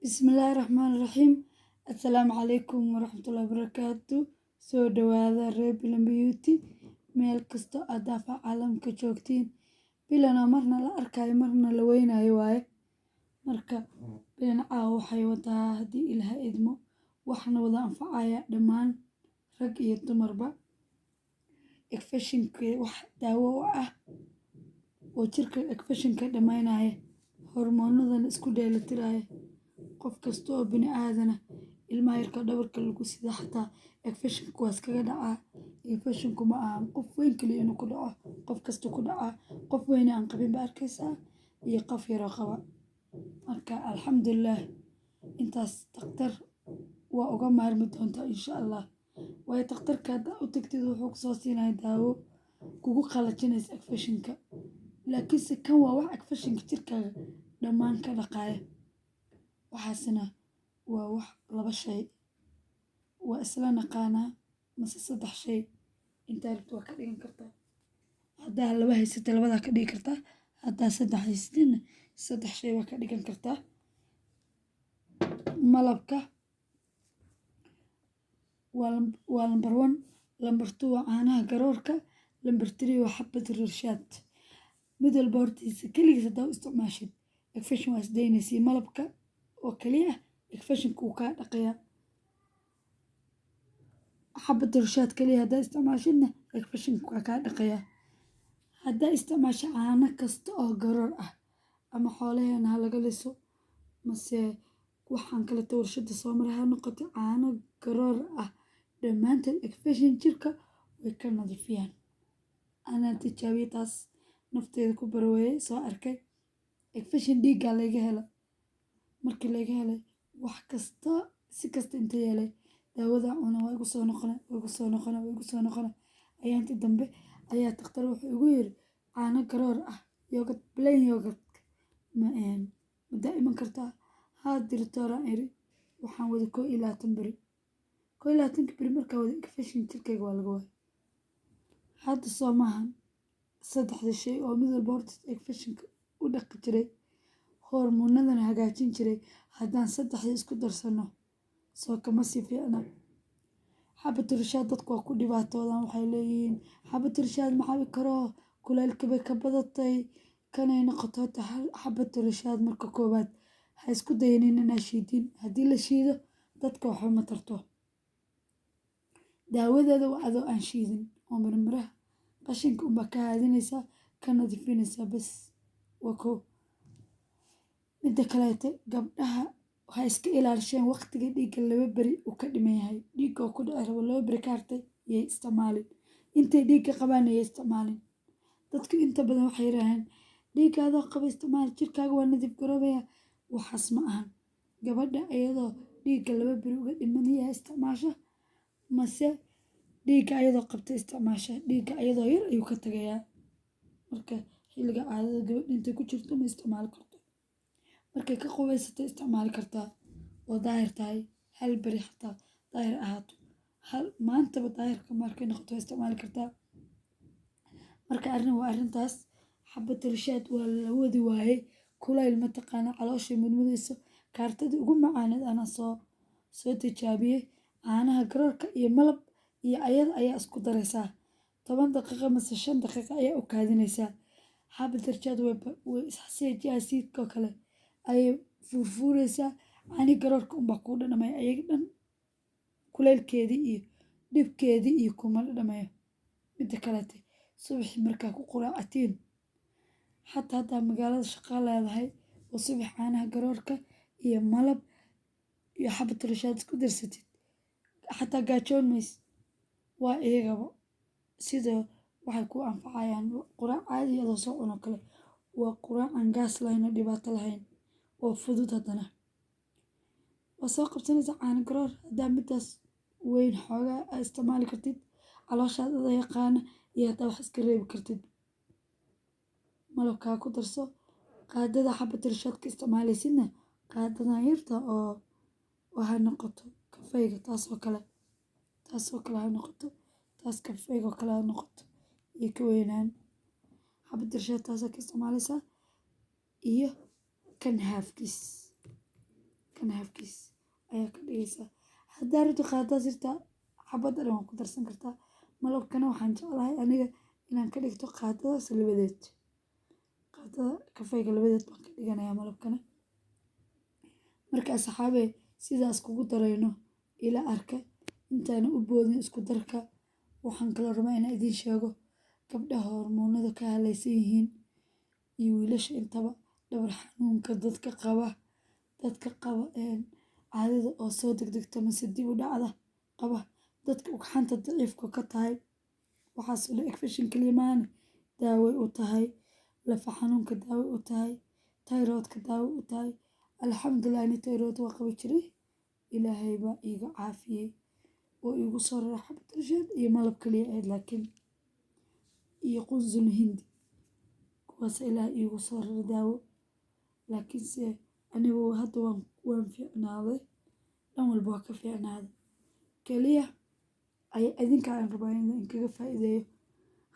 Bismillaahi Raxmaani Raxiim. Assalaamu calaykum waraxmatullaahi wabarakaatu. Soo dhawaada reer Bilan Beauty, meel kasto aad daafaha caalamka joogtiin. Bilan oo marna la arkayo marna la weynayo waaye. Marka Bilan caawa waxay wadaa, haddii Ilaahay idmo, waxna wada anfacaya dhammaan rag iyo dumarba. Infection-ka wax daawo u ah oo jirka infection-ka dhammaynaya, hormoonadana isku dheelitiraya. Qof kasta oo bini aadana, ilmaha yarka dhabarka lagu sida xataa infection-ka waa iskaga dhacaa. Infection-ku ma aha qof weyn kaliya inuu ku dhaco, qof kasta ku dhacaa. Qof weyn aan qabin ba arkaysaa iyo qof yaroo qaba. Marka alxamdulillaah, intaas dhakhtar waa uga maarmi doontaa, insha Allah. Waayo, dhakhtarka haddaa u tagtid, wuxuu ku soo siinaya daawo kugu qalajinaysa infection-ka. Laakiinse kan waa wax infection-ka jirkaaga dhammaan ka dhaqaya. Waxaasna waa wax laba shay waa isla naqaanaa mase saddex shay, intaa rabto waa ka dhigan kartaa. Haddaa laba haysatid, labadaa ka dhigi kartaa. Haddaa saddex haysatidna, saddex shay waa ka dhigan kartaa. Malabka waa number one, number two waa caanaha garoorka, number three waa xabad rashaad. Mid walba hortiisa keligiis haddaa u isticmaashid, infection waa isdaynaysiin. Malabka oo kaliya infection-ka wuu kaa dhaqayaa. Xabad rashaad kaliya haddaa isticmaashidna, infection-ka waa kaa dhaqayaa. Haddaa isticmaasho caano kasta oo garoor ah, ama xoolaheena ha laga liso mase waxaan kaleeto warshada soo maray ha noqoto, caano garoor ah dhammaantood infection jirka way ka nadiifiyaan. Anaa tijaabiyey taas, nafteeda ku barweeyey, soo arkay. Infection dhiiggaa laga helo. Markii laga helay, wax kasta si kasta inta yeelay, daawada cuna, waa igu soo noqona, waa igu soo noqona, waa igu soo noqona. Ayaantii dambe ayaa takhtar wuxuu igu yiri, caano garoor ah, yogurt, plain yogurt, ma daa'iman kartaa? Haa, doctor, aan iri. Waxaan wada 21 beri. 21-ka beri markaa wada, infection jirkayga waa laga waayay. Hadda soo maahan saddexda shay oo mid walba horta infectionka u dhaqi jiray, hormoonadana hagaajin jiray, haddaan saddexda isku darsano, soo kama sii fiicna? Xabad rashaad dadku waa ku dhibaatoodaan. Waxay leeyihiin, xabad rashaad ma cabi karo, kuleylka bay ka badatay, kanay noqoto. Hota xabad rashaad marka koowaad ha isku daynin inaa shiidin. Haddii la shiido, dadka waxba ma tarto. Daawadeeda waa adoo aan shiidin oo mirmiraha qashinka unbaa ka haadinaysaa, ka nadiifinaysaa, bas. Waa koo. Midda kaleete, gabdhaha ha iska ilaalisheen waqtiga dhiigga 2 beri uu ka dhiman yahay. Dhiigga oo ku dhici rabo, 2 beri ka hartay, yay isticmaalin. Intay dhiigga qabaan yay isticmaalin. Dadku inta badan waxay yiraahdeen, dhiigga adoo qaba isticmaal, jirkaaga waa nadiif garoobaya. Waxaas ma ahan. Gabadha iyadoo dhiigga 2 beri uga dhiman yahay isticmaasha mase dhiigga ayadoo qabta isticmaasha, dhiigga ayadoo yar ayuu ka tagayaa. Marka xilliga caadada gabadha intay ku jirto ma isticmaali karto. Markay ka qubaysato isticmaali kartaa oo daahir tahay, hal beri xataa daahir ahaato, hal maantaba daahirka markay noqoto waa isticmaali kartaa. Marka arrin waa arrintaas. Xabad rashaad waa la wadi waayey. Kulayl mataqaana, caloosha mudmudayso. Kaartadii ugu macaaneed anaa soo tijaabiyey. Caanaha garoorka iyo malab iyo ayada ayaa isku daraysaa. 10 daqiiqo mase 5 daqiiqo ayaa u kaadinaysaa. Xabad rashaad way asiidkoo kale ayay fuurfuuraysaa. Caanihi garoorka unbaa kuu dhadhamaya, ayaga dhan kulaylkeedii iyo dhibkeedii iyo kuma dhadhamayo. Midda kaleete, subaxii markaa ku quraacatiin, xataa haddaa magaalada shaqo leedahay, oo subax caanaha garoorka iyo malab iyo xabad rashaad isku darsatid, xataa gaajoon maysid. Waa iyagaba sida waxay ku anfacayaan quraac caadi adoo soo cuno kale. Waa quraac aan gaas lahayn oo dhibaato lahayn oo fudud. Haddana waa soo qabsanaysaa caano garoor. Haddaa midaas weyn xoogaa aa isticmaali kartid, calooshaada ada yaqaana, iyo haddaa wax iska reebi kartid, malabkaa ku darso. Qaadada xabad rashaadka isticmaalaysidna, qaadadan yarta oo ha noqoto kafeyga, taasoo kale, taasoo kale ha noqoto, taas kafeyga oo kale ha noqoto iyo ka weynaan. Xabad rashaad taasaa ka isticmaalaysaa iyo kan half-kiis. Kan Kana half-kiis ayaa ka dhigaysaa. Haddaa rabto qaadaas irtaa xabadda dhan waa ku darsan kartaa. Malabkana waxaan jeclahay aniga inaan ka dhigto qaadadaas labadeed. Qaadada kafeega labadeed baan ka dhiganayaa malabkana. Marka asxaabey, sidaas kugu darayno ila arka intaana u boodin isku darka. Waxaan kaloo rabaa inaan idiin sheego gabdhaha hormoonada ka halaysan yihiin iyo wiilasha intaba, dhabar xanuunka dadka qaba, dadka qaba caadada oo soo degdegta mase dib u dhacda qaba, dadka ugxanta daciifka ka tahay, waxaasoo dhan infection kaliya maahane daaway u tahay, lafa xanuunka daaway u tahay, thyroidka daaway u tahay. Alxamdulillah, ani thyroid waa qabi jiray, Ilaahay baa iiga caafiyey oo iigu soo raray xabad rashaad iyo malab kaliya ahayd, laakiin iyo qunsul hindi kuwaas Ilaahay iigu soo raray daawo. Laakiinse anigu hadda waan fiicnaaday, dhan walba waa ka fiicnaaday. Kaliya ay idinka aan rabaa in kaga faa'iideeyo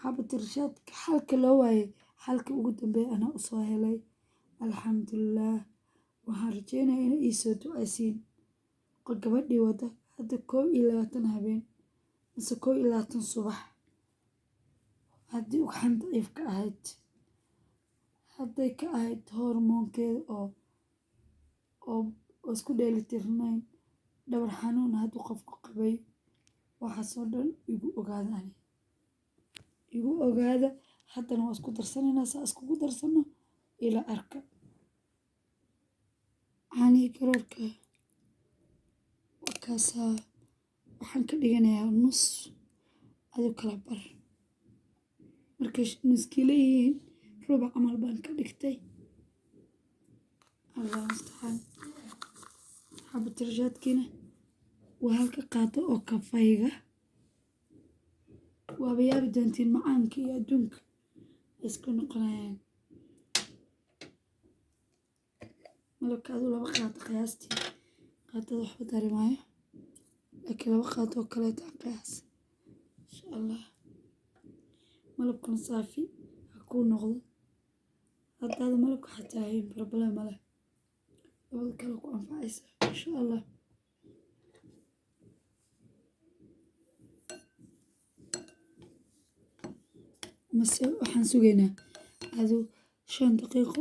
xabad rashaad xalka loo waayay, xalka ugu dambeeya anaa u soo helay. Alxamdulillah, waxaan rajeynayaa inay ii soo ducaysiin. Gabadhii wada hadda 21 habeen mise 21 subax haddii ugxan daciif ka ahayd, hadday ka ahayd hormoonkeeda oo isku dheelitirnayn, dhabar xanuun hadduu qofku qabay, waxaasoo dhan igu ogaada, ani igu ogaada. Haddana waa isku darsanaynaa, saa iskugu darsano ila arka. Caanihii garoorka wakaasaa waxaan ka dhiganayaa nus, adigo kala bar. Markay nus kiilo yihiin rubac camal baan ka dhigtay. Allah mustacaan. Xabad rashaadkiina waa halka qaado oo kafayga. Waaba yaabi doontiin macaanka iyo adduunka isku noqonayaan. Malabka aduu 2 qaado qiyaastii, qaadada waxba dari maayo, laakiin 2 qaado oo kaleeto aan qiyaas insha Allah. Malabkuna saafi ha kuu noqdo. Haddaad malabka xataa hayn problem ma leh, labada kale ku anfacaysa insha Allah. Mase waxaan sugaynaa aduu 5 daqiiqo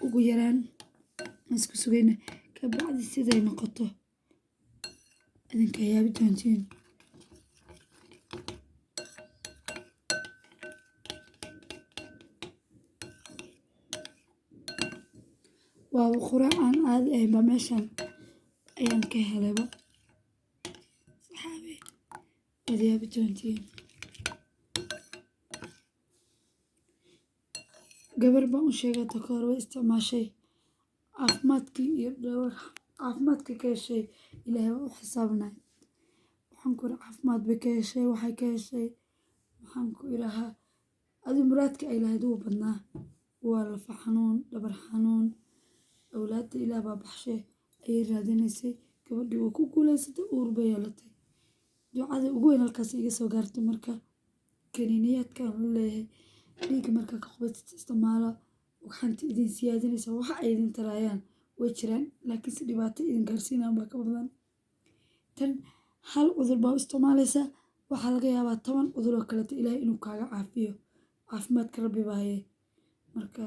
ugu yaraan isku sugaynaa, ka bacdi siday noqoto idinka yaabi doontiin. Waa quraac aan caadi ahayn ba meeshan ayaan ka helayba. Saxaabe, waad yaabi doontiin. Gabar baan u sheegay ta ka hor way isticmaashay, caafimaadkii iyo dhawr caafimaadkii ka heshay Ilaahay waa u xisaabnay. Waxaan ku iri caafimaad bay ka heshay, waxay ka heshay waxaan ku irahaa adi muraadka ay lahayd wuu badnaa, waa lafa xanuun, dhabar xanuun, awlaadda Ilaah baa baxshay ayay raadinaysay. Gabadhii waa ku guulaysatay, uur bay yeelatay. Ducada ugu weyn halkaas iga soo gaartay. Marka kaniiniyaadkan la leeyahay dhiigga marka ka qubaysata isticmaala, ugxanta idin siyaadinaysa, waxa ay idin tarayaan way jiraan, laakiin si dhibaato idin gaarsiinayaan baa ka badan. Tan hal cudur baa u isticmaalaysa, waxaa laga yaabaa 10 cudur oo kaleeto Ilaahay inuu kaaga caafiyo. Caafimaadka Rabbi baa haye. Marka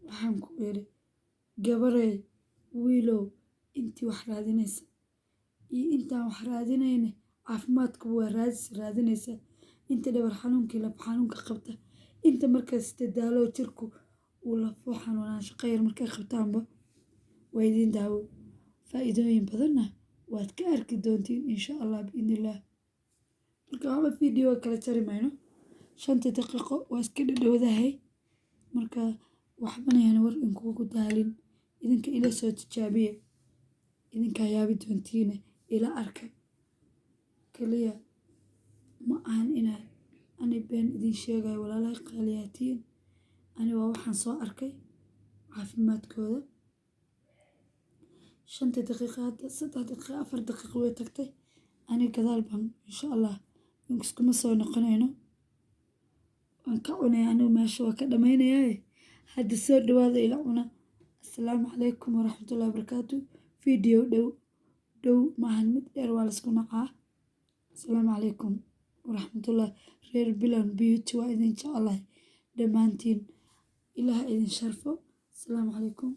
waxaan ku iri gabarey, wiilow, intii wax raadinaysa iyo intaan wax raadinayne, caafimaadku waa raadis raadinaysa, inta dhabar xanuunkii laf xanuunka qabta, inta markaas dadaalo jirku uu lafo xanuunaan shaqo yar markay qabtaanba waa idiin daawo. Faa'iidooyin badanna waad ka arki doontiin insha Allah biidnillah. Marka waxba video kala jari mayno, 5 daqiiqo waa iska dhadhowdahay. Marka waxbana yaan war inkugu daalin, idinka ila soo tijaabiye, idinka yaabi doontiine ila arka. Kaliya ma ahan inaa ani been idin sheegayo, walaalahay qaaliyaatiin. Ani waa waxaan soo arkay caafimaadkooda. 5 daqiiqo hadda 3 daqiiqo 4 daqiiqo way tagtay. Ani gadaal baan insha Allah iskuma soo noqonayno. Waan ka cunaya anigu meesha waa ka dhammaynayaa. Hadda soo dhawaada ila cuna. Assalaamu calaykum waraxmatullaahi wabarakaatu. Video dhow dhow maahan, mid dheer waa laisku nacaa. Asalaamu calaykum waraxmatullah. Reer Bilan Beauty, waa idin jeclahay dhammaantiin. Ilaah idin sharfo. Asalaamu calaykum.